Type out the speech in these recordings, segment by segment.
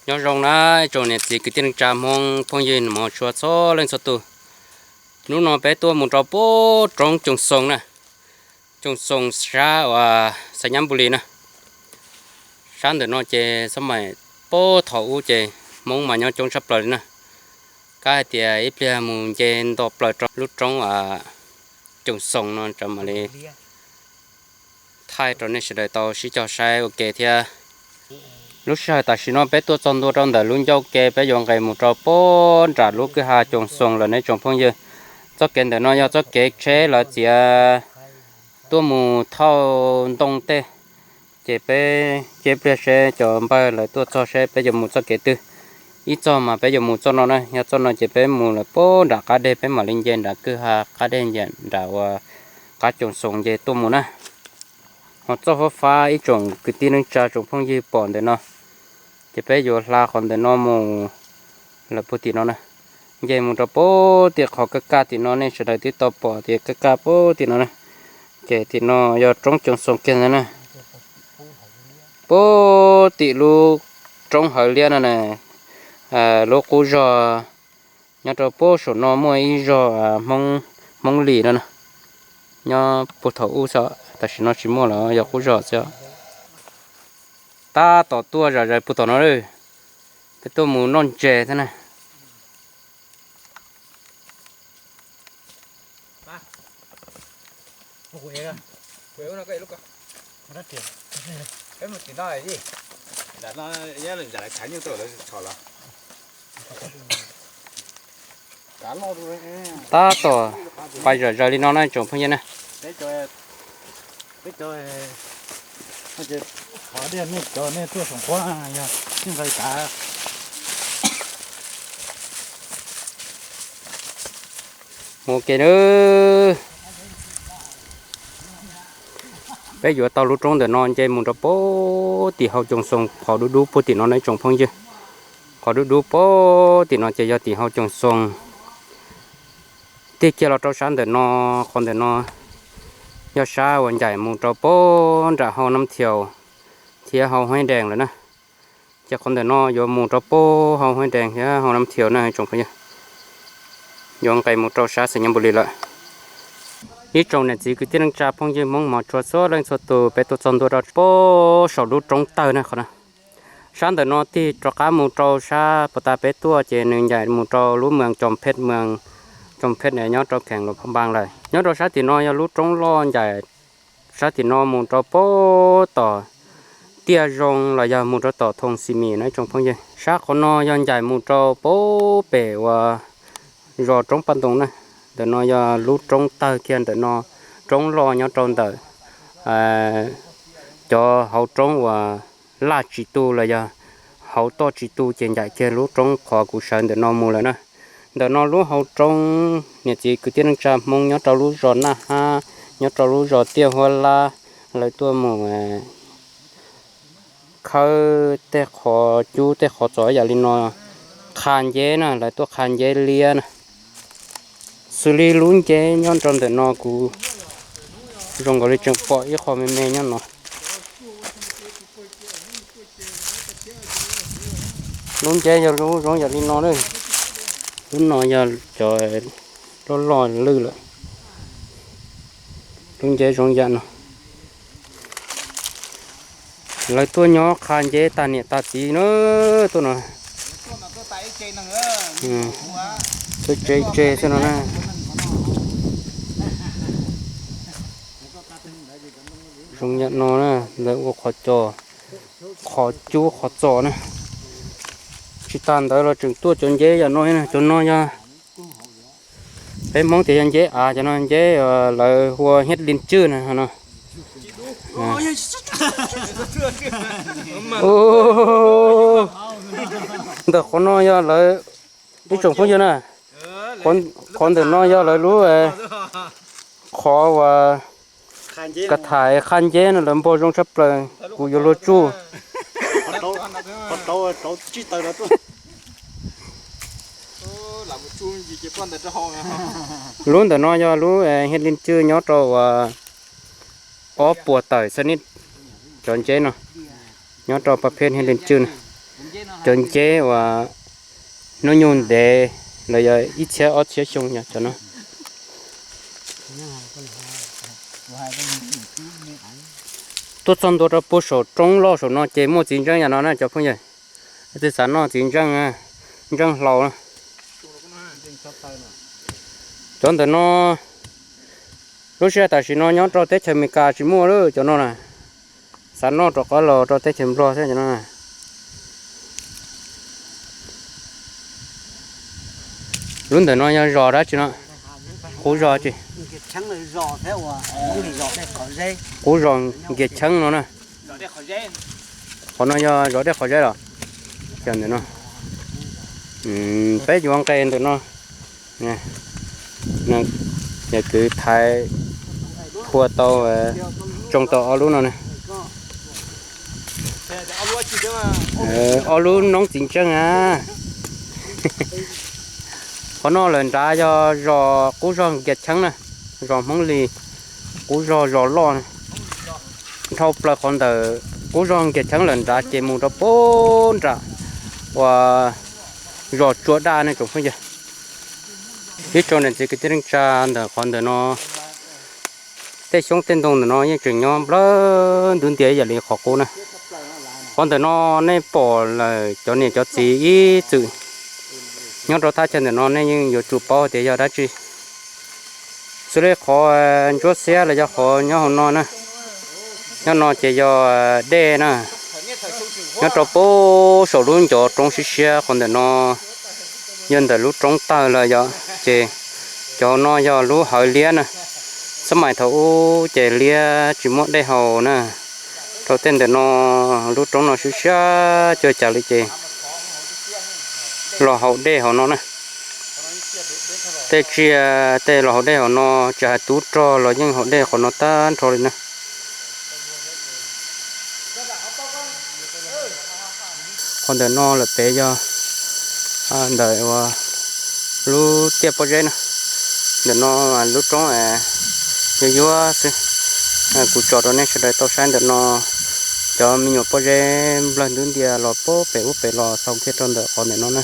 Nyob zoo na, ib tsoom niam txiv kwv tij neej tsa Hmoob phooj ywg hmov tshua txhua leej txhua tus. Hnub no peb tuaj mus rau puag roob Coos Xoos na, Coos Xoos sab uas Xais Nyab Npus Lis na. Sab ntawm no ces xab maim puag thaum ub ces Hmoob mas nyob coob tshaj plaws li na. Kab hais tias ib pliag mus nce nto plaws rau lub roob Coos Xoos no mam li thaij rau nej sawv daws tau sib cog saib ua ke thiab. Lub sij hawm tam sim no peb tuaj txog ntua rau ntawm lub ncauj ke, peb yuav nqes mus rau puag nram lub kwj ha Coos Xoos lawm ne tsoom phooj ywg. Txoj kev ntawm no yog txoj kev tsheb lawv txiav tuaj mus thauj ntoo tej, ces peb cia ib pliag seb cov npawg lawv tuaj txog seb peb yuav mus txoj kev twg. Ib txoj mas peb yuav mus txoj no na, yog txoj no ces peb mus lawm puag nram qab deg, peb mam li nce nram kwj ha qab deg nram uas qab Coos Xoos nce tuaj mus na. Ho txoj fab fab ib tsoom kwv tij neej tsa tsoom phooj ywg pom ntawm no, ces peb yuav hla qhov ntawm no mus lawm puag tim no na. Nce mus rau puag tim qhov kaj kaj tim no, nej sawv daws twb tau pom tias kaj kaj puag tim no na. Ces tim no yog roob Coos Xoos kiag ntag na. Puag tim lub roob Hawv Liab no na, lub qub zog nyob rau puag saum no muaj ib zog Hmoob Lis no na. Nyob puag thaum ub xwb, tam sim no tsis muaj lawm, yog qub zog xwb. Tab tom tuaj zom zaws puag tom no lawm, peb tuaj mus noj ntses thiab na. Tab tom pais zom zaws li no na tsoom phooj ywg na. Mus ua ke na. Peb yuav taug lub roob ntawm no nce mus rau puag tim hauv Coos Xoos qhov dub dub puag tim no na tsoom phooj ywg. Qhov dub dub puag tim no ces yog tim hauv Coos Xoos. Tig kiag los rau sab ntawm no, qhov ntawm no yog sab uas ncaim mus rau puag nram hauv Nab Thiaus thiab hauv Huaib Dees lawm na. Ces qhov ntawm no yuav mus rau puag hauv Huaib Dees thiab hauv Nab Thiaus na tsoom phooj ywg. Yuav nqes mus rau sab Xais Nyab Npus Lis lawm. Ib tsoom niam txiv kwv tij neej tsa phooj ywg Hmoob hmov tshua txhua leej txhua tus, peb tuaj txog ntua rau puag saum lub roob tawg na qhov no. Sab ntawm no tig rov qab mus rau sab puag ta peb tuaj ces nws ncaim mus rau lub moos Coos Phet, moos Coos Phet nyob rau kheem Luas Phab Npas lawm. Nyob rau sab tim no yog lub roob loj ncaim sab tim no mus rau puag tom Tiaj Zoo los yog mus rau tom Thoos Xis Mis na tsoom phooj ywg. Sab qhov no yog ncaim mus rau puag pem uas zos Roob Paj Ntoo na. Ntawm no yog lub roob tawg kiag ntawm no, roob loj nyob rau ntawm cov hauv roob uas laj tsis tu los yog hauv toj tsis tu ces ncaim kiag lub roob qhov kuv sawv ntawm no mus lawm na. Ntawm no lub hauv roob niam txiv kwv tij neej tsa Hmoob nyob rau lub zos Naj Hab, nyob rau lub zos Tiaj Huab Lab, lawv tuaj mus khawb tej qhov cub tej qhov txos yam li no, qha nceb na, lawv tuaj qha nceb liab na. Xws li lub nceb nyob rau ntawm no kuv zoo nkaus li tseem pom ib qho me me nyob no. Lub nceb yog lub zoo yam li no na. Lub no yog cov loj loj lwj lawm. Lub nceb zoo yam no. Lawv tuaj nyob qha nceb tag niam tag txiv na, tuaj no. Tuaj tsev tsev xwb no na. Zoo yam no na, lawv ua qhov cos, qhov cub qhov txos na. Tsis tas ntawd los tseem tuaj cov nceb yam no, cov no yog peb Hmoob tias yog nceb av, cov no nceb lawv hu ua hiab li tswj na no. Ntawm qhov no yog lawv, ib tsoom phooj ywg na, qhov ntawm no yog lawv lub qhov uas ka thaiv qha nceb no, lawv npog zoo tshaj plaws, kuv yuav luag tsuj. Lub ntawm no yog lub hiab li tswj nyob rau uas ob puas tawm xab nib, cov nceb no nyob rau pa pheb hiab li tswj na. Cov nceb uas hnub nyoog ntev los yog ib txhiab ob txhiab xyoo yog cov no. Tuaj txog ntua rau puag saum roob loj saum no ces muaj txiv ntseej yam no na cov phooj ywg. Twb xav noj txiv ntseej, ntseej hlau. Cov ntawm no lub sij hawm tam sim no nyob rau teb chaws Amelikas tsis muaj lawm cov no na. Xav noj rov qab los rau teb chaws Nplog thiab cov no. Lub ntawm no yog zos dab tsi no? Qub zos tsis? Qub zos Nkias Cheeb no na. Qhov no yog zos Dej Qhov Zeb los? Cov ntawm no peb yuav nqes ntawm no. Yog kwv thaiv phua tau, tsoo tau ob lub no na. Ob lub noob txiv ntseej a. Qhov no lawm nrad yog zos qub zos Nkias Cheeb na, zos Hmoob Lis, qub zos zos loj na. Dhau plaws qhov ntawm qub zos Nkias Cheeb lawm nrad ces mus rau puag nram uas zos Tsua Daj ne tsoom phooj ywg. Ib tsoom niam txiv kwv tij neej tsa ntawm qhov ntawm no, tej xyoob tej ntoo ntawm no yeej tseem nyob nplawg ntub ntiag ib yam li qhov qub na. Qhov ntawm no nej pom lawm cov niam cov txiv ib txwm nyob rau thaj chaw ntawm no nej yeej yuav tsum paub tias yog dab tsi. Xws li qhov ntsuab xiab los yog qhov nyob hauv no na, nyob no ces yog dej na. Nyob rau puag saum lub ncov roob siab siab qhov ntawm no yog ntawm lub roob tawg lawm yom, ces cov no yog lub hawv liab na. Xab mais thaum ub ces liab tsis muaj dej haus na, rau tej ntawm no lub roob no siab siab cuag cas li ces los haus dej hauv no na. Tej tsiaj tej los haus dej hauv no, tsis hais tub rog los yeej haus dej qhov no tag nrho li na. Qhov ntawm no lawm pem yog ntawm lub tiaj pob zeb na. Ntawm no lub roob yuav yuav xwb. Kuv tso rau nej sawv daws tau saib ntawm no, cov me nyuam pob zeb nplawg ntub ntiag los puag pem ub pem los xaus kiag rau ntawm qhov ntawm no na.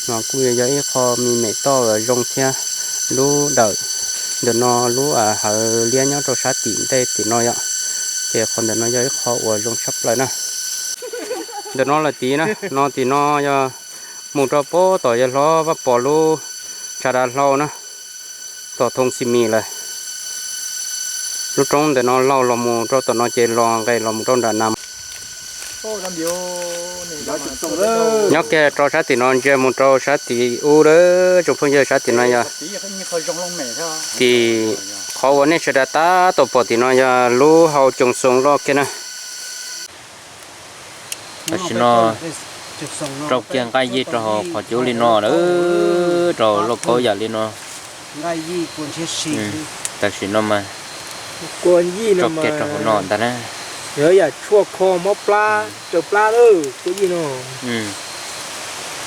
No kuj yog ib qho me me toj zoo thiab. Lub dawm ntawm no lub hawv liab nyob rau sab tim ntej tim no yom, ces qhov ntawm no yog ib qho uas zoo tshaj plaws na. Ntawm no lawm tid na, no tim no yog mus rau puag tom yawg hlob Vaj Pov lub tshav dav hlau na, tom Thoo Xi Mis lawm. Lub roob ntawm no laug los mus rau tom no ces los nqes los mus rau nram na. Nyob kiag rau sab tim no ntsia mus rau sab tim ub lawm tsoom phooj ywg, sab tim no yog tim qhov uas nej sawv daws tab tom pom tim no yog lub hau Coos Xoos loj kiag na. Tam sim no rau kiag nqaij yij rau hauv qhov cub li no lawm, rau lauj kaub yam li no. Tam sim no mas rau kiag rau hauv no ntag na. Yog yam tshuaj kho mob plab raws plab lawm kua yij no.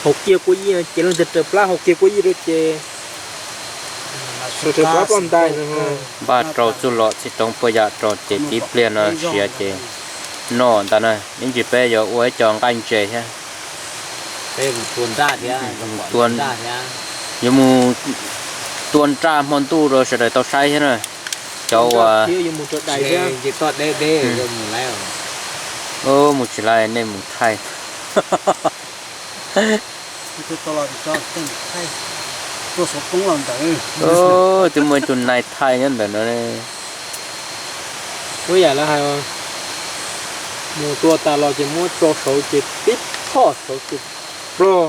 Haus kiag kua yij ces leej twg raws plab haus kiag kua yij rau ces raws plab ploj ntais no. Npaj rau txuj lom txiv roob puas yam rau ces tib pliag no siav ces noj ntag na. Ib ntsis peb yuav ua ib co nqaij ntses thiab. Yuav mus tua nraj hmo ntuj rau sawv daws tau saib thiab na. Cov uas mus tsis laij nej mus thaij. Twb muaj ib tug nais thaij nyob ntawm no. Ua yam lawv hais, mus tua tas los ces muab tso saud ces tib phoj saud ces plog.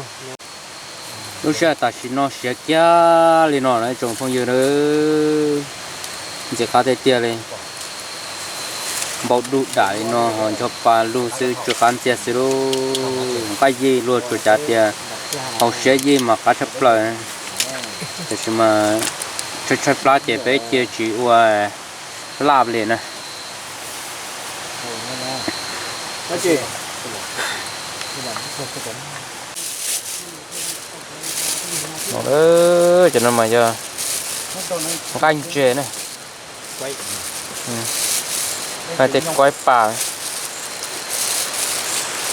Lub sij hawm tam sim no siav kiag li no na tsoom phooj ywg na, ntxim qab tiag tiag li. Npau dub dam li no ho ncho pa lug xwb tsw qab ntxiag xwb lauj. Nqaij yij luag tsuas cav tias haus siab yij mas qab tshaj plaws, tiam sis mas tshaib tshaib plab ces peb cia tsis ua laj li na. Cov no mas yog nqaij ntses na, nqaij tej kuaib pas.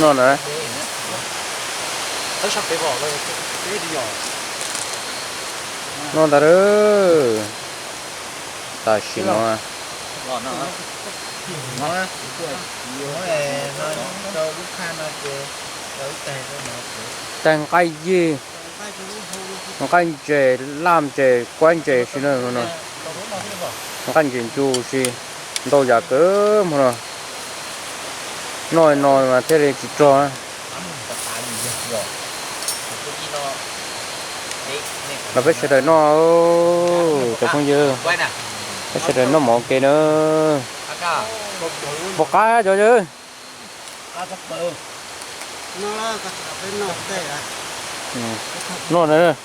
Noj ntawd. Noj ntawd. Tam sim no tag nqaij yig, nqaij ntses, laj ntses, kuaib ntses si na. Nqaij ntses ntsu si, ntau yam kawg mog no. Noj no mas thiaj li tsis rog. Los peb sawv daws noj, cov phooj ywg, peb sawv daws noj mov ua ke na. Pom qab cov yawg. Noj na.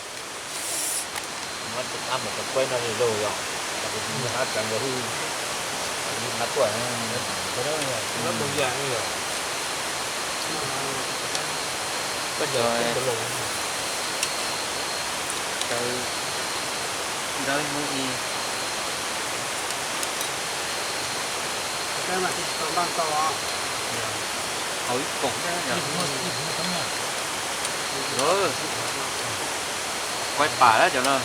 Hauv ib koom thiab yom. Quaj pam lawm cov no.